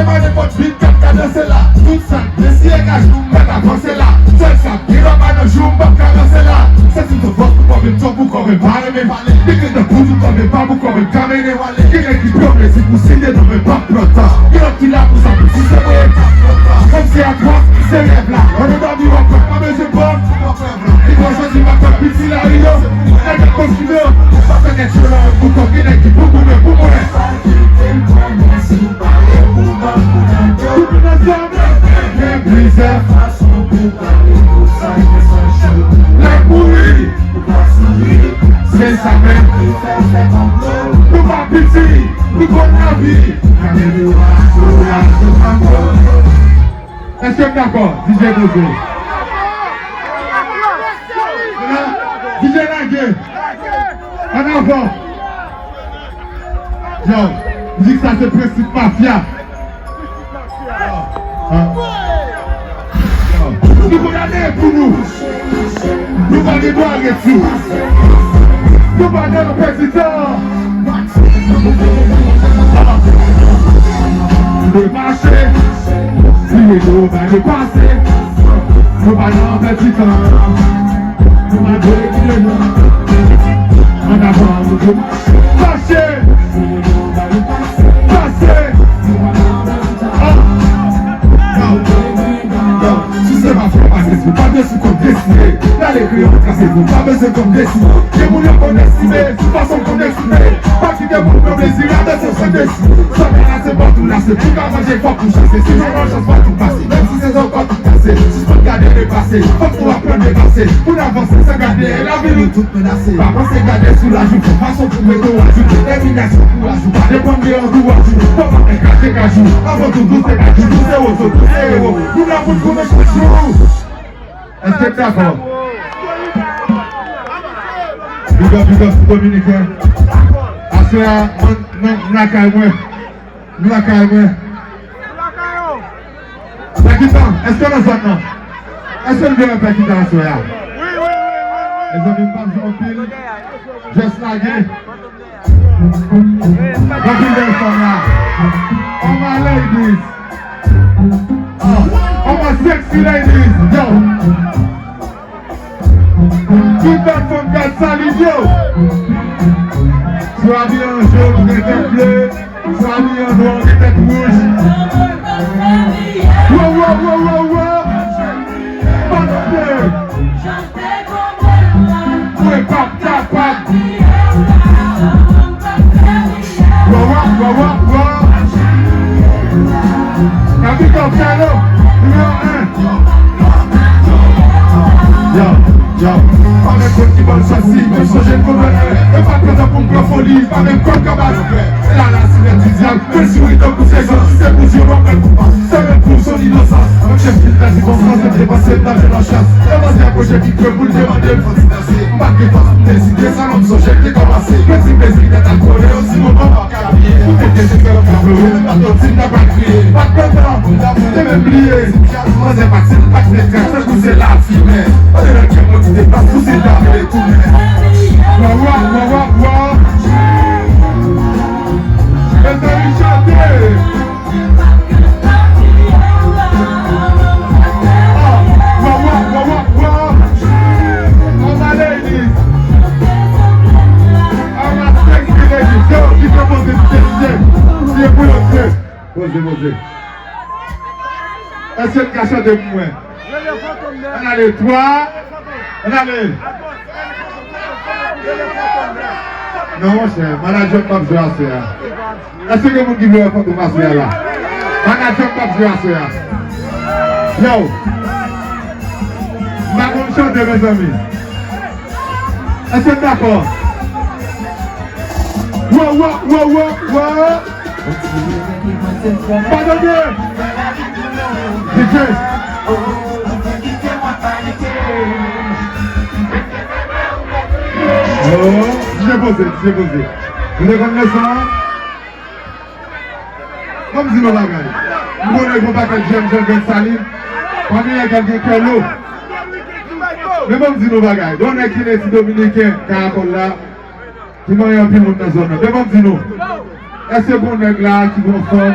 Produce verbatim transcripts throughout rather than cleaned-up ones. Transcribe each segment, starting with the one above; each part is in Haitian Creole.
Pa nenpòt bit k ap ka danse la. Tout sa k desi e gaj nou m pa ka panse la. Sèl sa k gen lòma nan jou m p ap ka ranse la. Sezi m twò fò pou kò m, m twò pou kò m, m pa renmen pale. Li gen tan pou tout kò m, m pa pou kò m, m ka mennen w ale. Gen nèg ki pran plezi pou site non m, m p ap pran tan. Gen lòt ki la pou sa, pou si se mwen, m p ap pran tan. Kòm se atwòs, se rèv la. Ann dòmi w ap pa bezwen pran. Li pran jodi maten piti la ri yo. Nèg ap konfime. Pa fè nèg yo la pou kò gen nèg ki pou goumen pou mwen. Pou moun ansanm. Gen plizyè fason pou pale pou sa gen san chou. Lè kouri. Se sa menm. Nou pa piti. Nou konn lavi. Gade nou a, nou a, nou a. Èske n dakò? D J poze. D J lage. An avan. Yo, mizik sa se prensip mafya. Yo. Yo. Nou kondane pou nou. Nou pa gen dwa ret sou. Nou pa nan pèdi tan. Demache, si nou pa depase, nou pa nan pèdi tan. Nou pa dwe kite non. An avan nou demache. Mache. Pase. An. Yo, si se pa fè pa se sou, pa de sou kòm desine. N ale kreye yon trase pou pa bezwen kòm desine. Gen moun yo konn estime, sou fason m konn eksprime. Pa kite moun pran plezi, rabaise san desi. Sa ka lase, pa tou lase, pou ka manje, fòk ou chase. Si nou nan chans, pa tou pase. Menm si sezon pa tou pase, sispann gade lepase. Fòk nou aprann depase, pou n avanse san gade dèyè. Lavi nou tout menase. Pa panse gade sou laj ou, fè fason pou mete w ajou. Detèminasyon, kouraj ou, pa depann de antouraj ou. Kòman enkaje kajou, avan tou, nou se kajou, nou se wozo, nou se ewo. Nou la pou n konnen chak jou. Èske n dakò? Big up, big up pou Dominiken. Aswè a, mwen, mwen, m lakay mwen. M lakay mwen. Pèkitan, èske nan zòn nan? Èske n gen pèkitan aswè a? Mezanmi, m p ap di anpil. Just lage. Anpil bèl fanm la. All my ladies. Ah, all my sexy ladies. Yo. Tout bèl fanm gad sa li yo. Swa abiye an jòn, gen tèt ble. Swa abiye an nwa, gen tèt wouj. Wo, wo, wo, wo, wo. Panse. Mwen p ap kapab. Wa, wa, wa, wa, wa. N ap big up Kalo, nimewo en. Yo, yo, pa mèt konn ki bò l sòti, mwen sonje m konn wè lè. E pa pran tan pou m pran foli, pa menm kòb kaba nou fè. Se la la silè di dyab, men souri tankou sezon, si se pou di w, w ap pèd pou pa. Se menm pou son inosans, mwen chèf ki pèdi bon sans, mwen te panse m t ap jwenn yon chans. Lè manzè apwoche ki kwe pou l te mande m fò ti danse. M pa t gen fòs pou m deside, sa lòm sonje m te kòmanse. Mwen ti plezi nèt al kole, yon ti moman m ap ka bliye. Ou te gen te fè m ka plore, menm pa t di m ta pral kriye. Pa t pran tan, m te menm bliye. Manzè pati, m pa t met kras, tankou se lafimen. Andedan kè mwen kite plas pou si l ta vle tounen. Wa, wa, wa, wa, wa. Mezanmi, chante. Wa, wa, wa, wa, wa. All my ladies. All my sexy ladies. Yo, ki te poze ti tèt. Poze, poze. Èske n ka chante pou mwen? Ann ale, twa. Ann ale. Non, monchè, manadjè m p ap jwe aswè a. Èske gen moun ki vle wè Fantom aswè a la? Manadjè m p ap jwe aswè a. Yo. M pa konn chante, mezanmi. Èske n dakò? Wo, wo, wo, wo, wo. Pa tande! D J! Oh, D J poze, D J poze. Ou te konn leson an? Ban m di nou bagay. M konnen gen yon pakèt jèn jan Grann Salin. Pa gen nèg k ap gen kè lo. Men ban m di nou bagay. Gen yon nèg ki rele ti Dominiken, Karakòl la. Ki manyen anpil moun nan zòn nan. Men ban m di nou, èske gon nèg la ki gon fanm,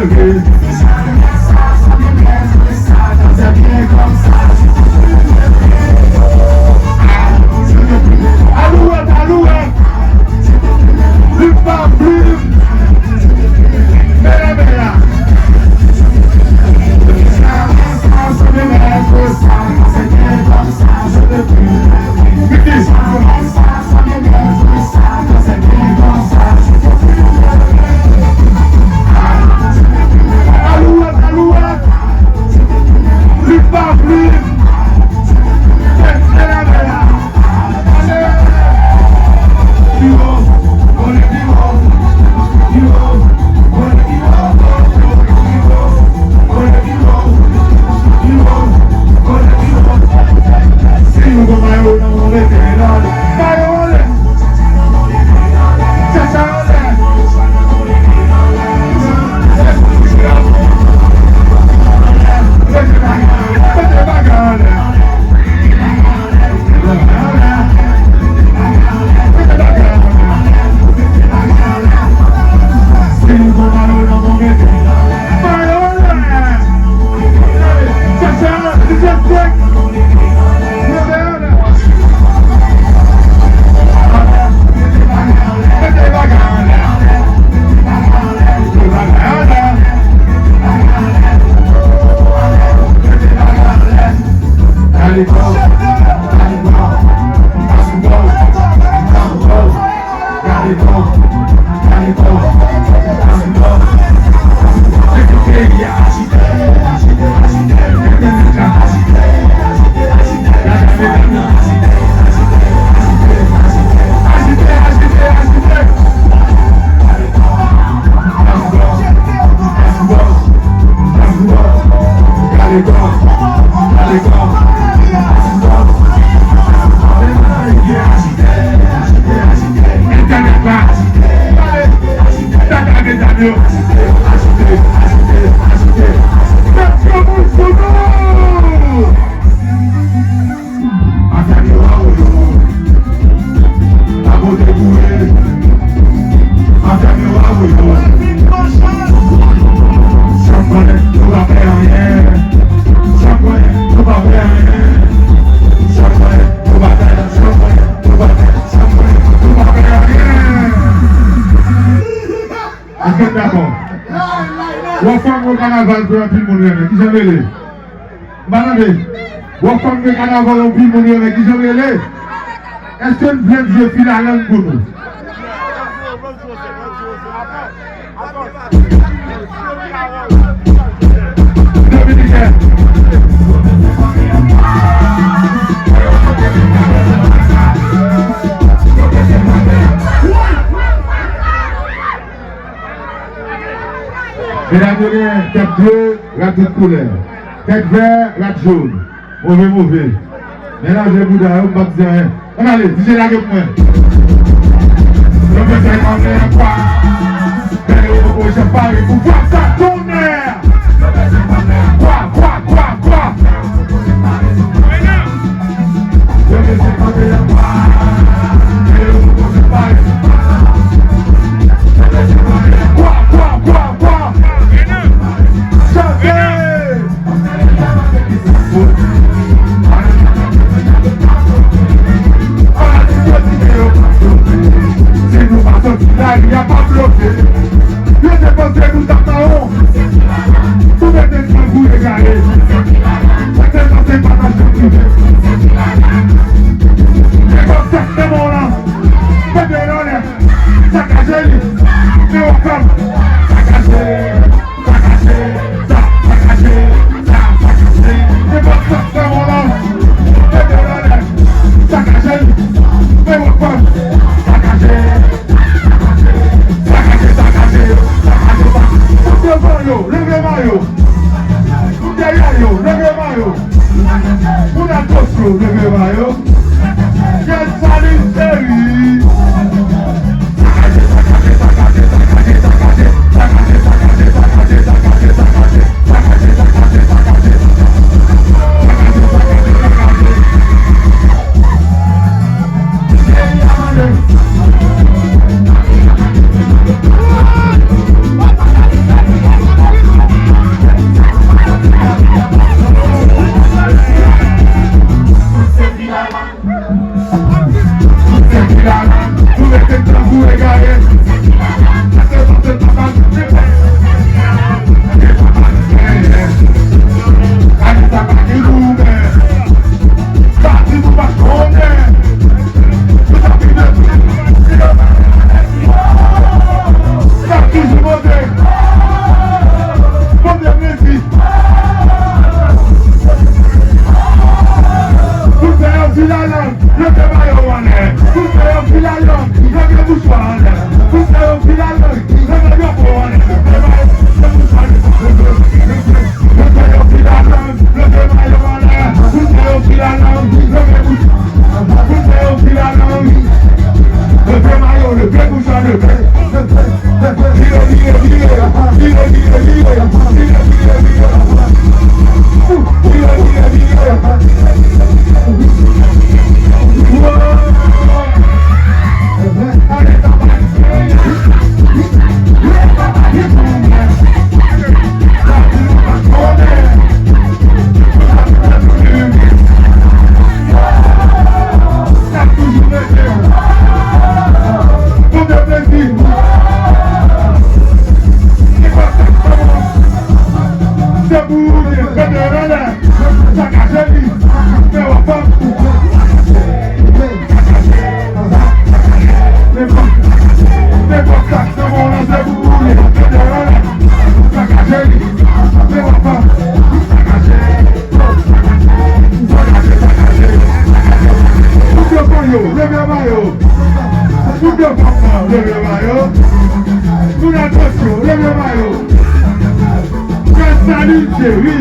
Sere. Dakò. Wè fanm nan kanaval ke anpil moun renmen. Kijan l rele? M pa tande. Wè fanm nan kanaval anpil moun renmen. Kijan l rele? Èske n vle m jwe filalang pou nou? Dominiken. Medam yo gen tèt ble, rad tout koulè. Tèt vè, rad jòn. Move, move. Melanje bouda yo, m p ap di anyen. Ann ale, D J lage pou mwen. Yo bezwen kanpe an kwa. Men yo poko janm pare pou frape sa tonnè. Kwa, kwa, kwa, kwa. Yo bezwen kanpe an kwa. Men yo poko janm pare pou frape sa. Kwa, kwa, kwa, kwa. Chante! Si nou pa sòti lari a pa bloke. Yo te panse nou t ap mawon. Pou mete grangou egare. Sa te panse pa t ap janm rive. Nenpòt sa k nan men w lan, mete l anlè. Sakaje li. Men w ap fè m. Sakaje. Sakaje, sa, sakaje, sa, sakaje. Nenpòt sa k fè mò lan, mete l anlè. Sakaje l. Men w ap fè m. Sakaje, sakaje, sakaje, sakaje, sakaje. Moun devan yo, leve mayo. Moun dèyè yo, leve mayo. Moun agoch yo, leve mayo. Jan Salin cheri. Pou fè yon filalang, leve mayo w anlè. Pou fè yon filalang, leve bouch ou anlè. Pou fè yon filalang, leve drapo w anlè. Leve mayo, leve bouch ou anlè. Pou fè yon filalang, leve mayo w anlè. Pou fè yon filalang, leve bouch ou anlè. Pou fè yon filalang, leve mayo, leve bouch ou anlè. Vire, vire, vire. Vire, vire, vire. Vire, vire, vire. Vire, vire, vire. Wow. Ale, papa. Sa toujou mete. Konbyen plezi. Se pou ou, mete anlè. Sakaje li. Fè w ap fè. Nenpòt, nenpòt sa k nan men w lan, se pou ou li. Mete anlè. Sakaje li. Fè w ap fè. Sakaje. Sakaje, sakaje. Bout de fanm yo, leve mayo. Bout de fanm nan, leve mayo. Moun agoch yo, leve mayo. Jan Salin cheri.